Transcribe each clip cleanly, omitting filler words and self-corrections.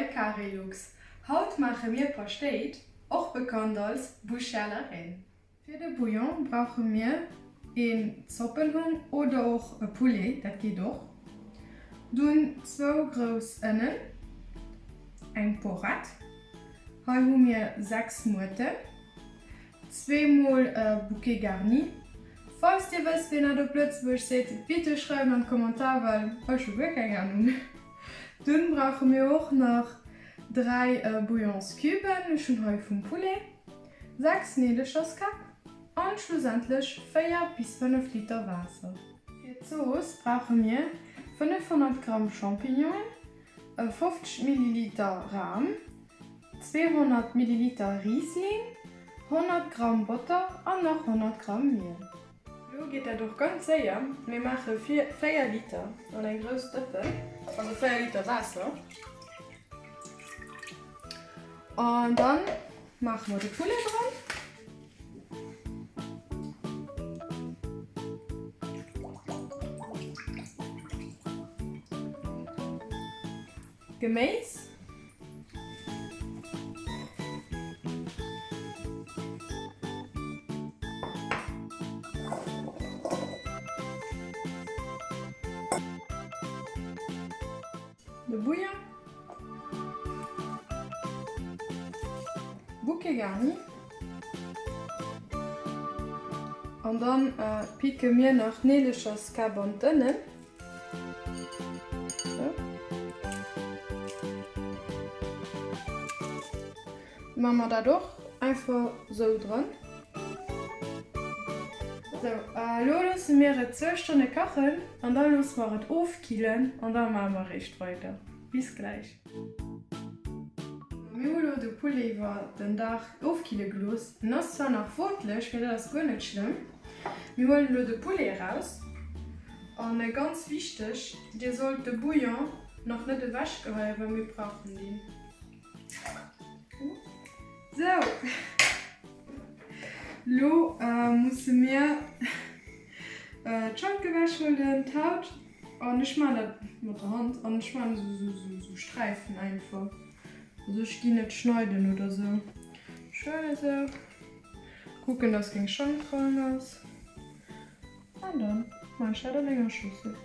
bei Carilux. Haut maache mir Paschtéit, och bekannt als Bouche à la reine. Fir de Bouillon brauche mir een Zoppenhong oder och e Poulet, dat geet och. Dunn zwou grouss Ënnen, eng Porrett, hei hu mir 6 Muerten, Zweemol e Bouquet garni. Falls dir wësst wien dat op Lëtzebuerg seet, bitte schreift an d'Kommentar well ech hu guer keng Ahnung. Dunn brauche mir och nach 3 Bouillonscuben, ech hunn hei vum Poulet, 6 Neelecherskäpp an schlussendlech 4 bis 5 Liter Waasser. Fir d'Zooss brauche mir 500 Gramm Champignonen, 50 Milliliter Ram, 200 Milliliter Riesling, 100 Gramm Botter an nach 100 Gramm Miel. Lo geet dat och ganz séier, mir maache 4 Liter an eng grouss Dëppen, also 4 Liter Waasser an dann maache mer de Poulet dran. Geméis. De Bouillon. Bouquet garni. An dann picke mir nach d'Neelecherskäpp an d'Ënnen. Maa mer dat och einfach sou dran. Sou, elo loosse mir et zwou Stonne kachen an da loosse mer et ofkillen an da maache mer eréischt weider. Bis gläich. Mir hu lo de Poulet iwwer den Dag ofkille gelooss. En ass zwar nach wootleg, mee dat ass guer net schlëmm. Mir huelen elo de Poulet eraus an ganz wichteg, dir sollt de Bouillon nach net ewech geheien, well mir brauchen deen. Sou, lo musse mir d'Schank ewech huelen, d'Haut. An ech maan dat mat der Hand an ech maan esou sou Sträifen einfach. Also ech gin net schneiden oder sou. Ech huelen esou, kucken dass keng Schank dran ass an dann maan ech dat an enger Schüssel.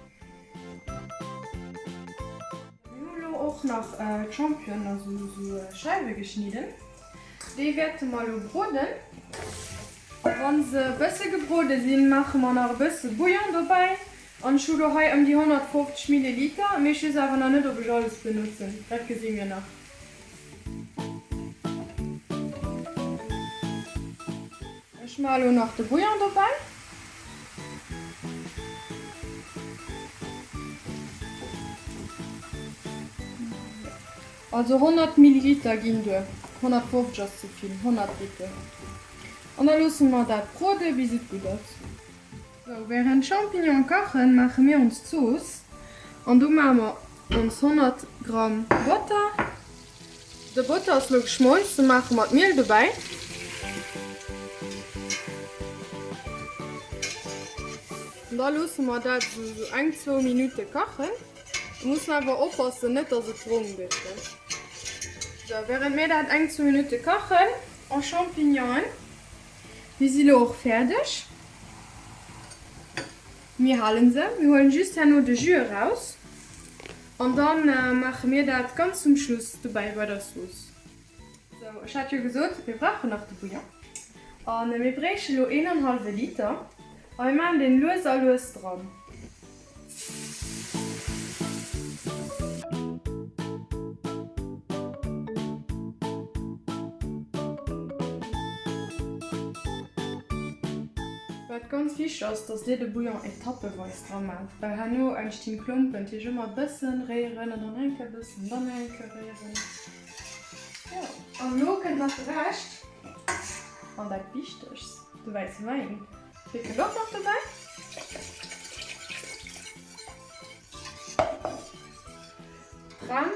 Mir hu lo och nach Championen, also sou Scheiwe geschnidden. Déi wäerte mer lo broden. A wann se e bësse gebrode sinn, maache mer nach e bësse Bouillon dobäi. An ech hu lo hei ëm déi 150 Milliliter, mee ech weess awer nach net, ob ech alles benotzen. Dat gesi mir nach. Ech maache lo nach de Bouillon dobäi. Also 100 Milliliter ginn duer, 150 ass ze vill, 100 geet duer. An da loosse mer dat brode bis et gutt ass. Sou, während d'Champignone kachen, maache mir ons Zooss. An do maache mer ons 100 Gramm Botter. De Botter ass lo geschmolz, do maache mer d'Miel dobäi. An da loosse mer dat esou eng, zwou Minutte kachen. Do muss mer awer oppassen, net dass et brong gëtt. Sou, während mir dat eng, zwou Minutte kachen, en Champignonen. Mir si lo och fäerdeg. Mir halen se, mir huelen just herno de Jus eraus an dann maache mir dat ganz zum Schluss dobäi bei der Zooss. Sou, ech hat jo gesot, mir brauchen nach de Bouillon a mir bréiche lo een an hallwe Liter a mir maachen deen lues a lues dran. Wat ganz wichteg ass, dass dir de Bouillon etappeweis dra maacht, well herno entstinn Klumpen. Dat heescht ëmmer e bëssen réieren an dann eng Kéier e bëssen, dann eng Kéier réieren. Jo, an elo kënnt nach de Rescht an dat Wichtegst, de wäisse Wäin. Dee kënnt och nach dobäi. D'Ram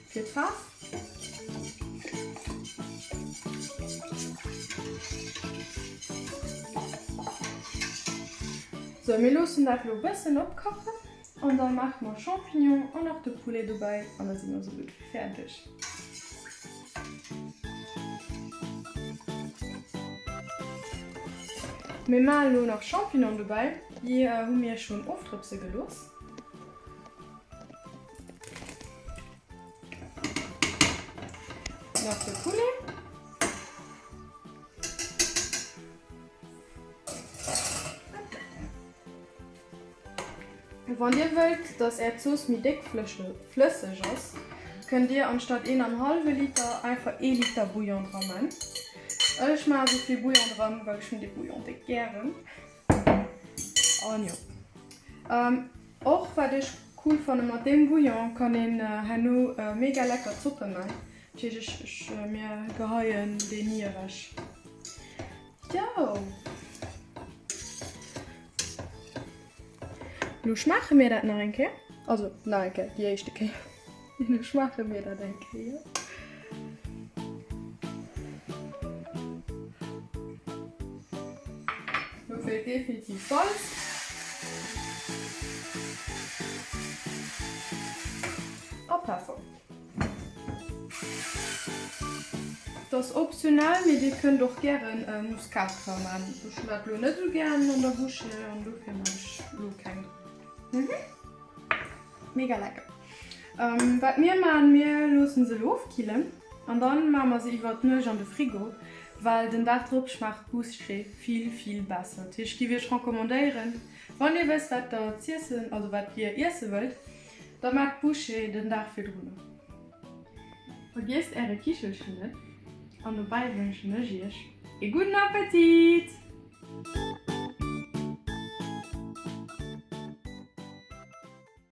fir d'Faarf. Sou, mir loossen dat elo e bëssen opkachen. An da maache mer Champignon an nach de Poulet dobäi an da si mer esou gutt wéi fäerdeg. Mir maachen elo nach Champignon dobäi, déi hu mir schonn ofdrëpse gelooss. Nach de Poulet. Wann dir wëllt, dass är Zooss méi déck flësseg ass, kënnt dir anstatt een an hallwe Liter einfach ee Liter Bouillon dra man. Ech maa esou vill Bouillon dran, well ech hunn dee Bouillon déck gären. An jo, och wat ech cool fannen, mat deem Bouillon kann een herno mega lecker Zoppe man. Dat heescht, ech, mir geheien deen ni ewech. Yo! Lo schmaache mir dat nach eng Kéier. Also nach eng Kéier, déi éischte Kéier. Lo schmaache mir dat eng Kéier. Lo feelt definitiv Salz. A Peffer. Dat ass optional, mee dir kënnt och gären Muskat dra man. Ech hunn dat lo net esou gären an der Bouche an dofir man ech lo keng dran. Mega lecker. Wat mir man, mir loossen se elo ofkillen an dann man mer se iwwert d'Nuecht an de Frigo, well den Dag drop schmaacht d'Bouche vill vill besser. Dat heescht, ech giff iech recommandéieren, wann dir wësst wat der z'iessen, also wat dir iesse wëllt, Da maacht d'Bouchée den Dag virdrun. Vergiesst äre Kichelchen net an dobäi wënschen ech iech ee gudden Appetit!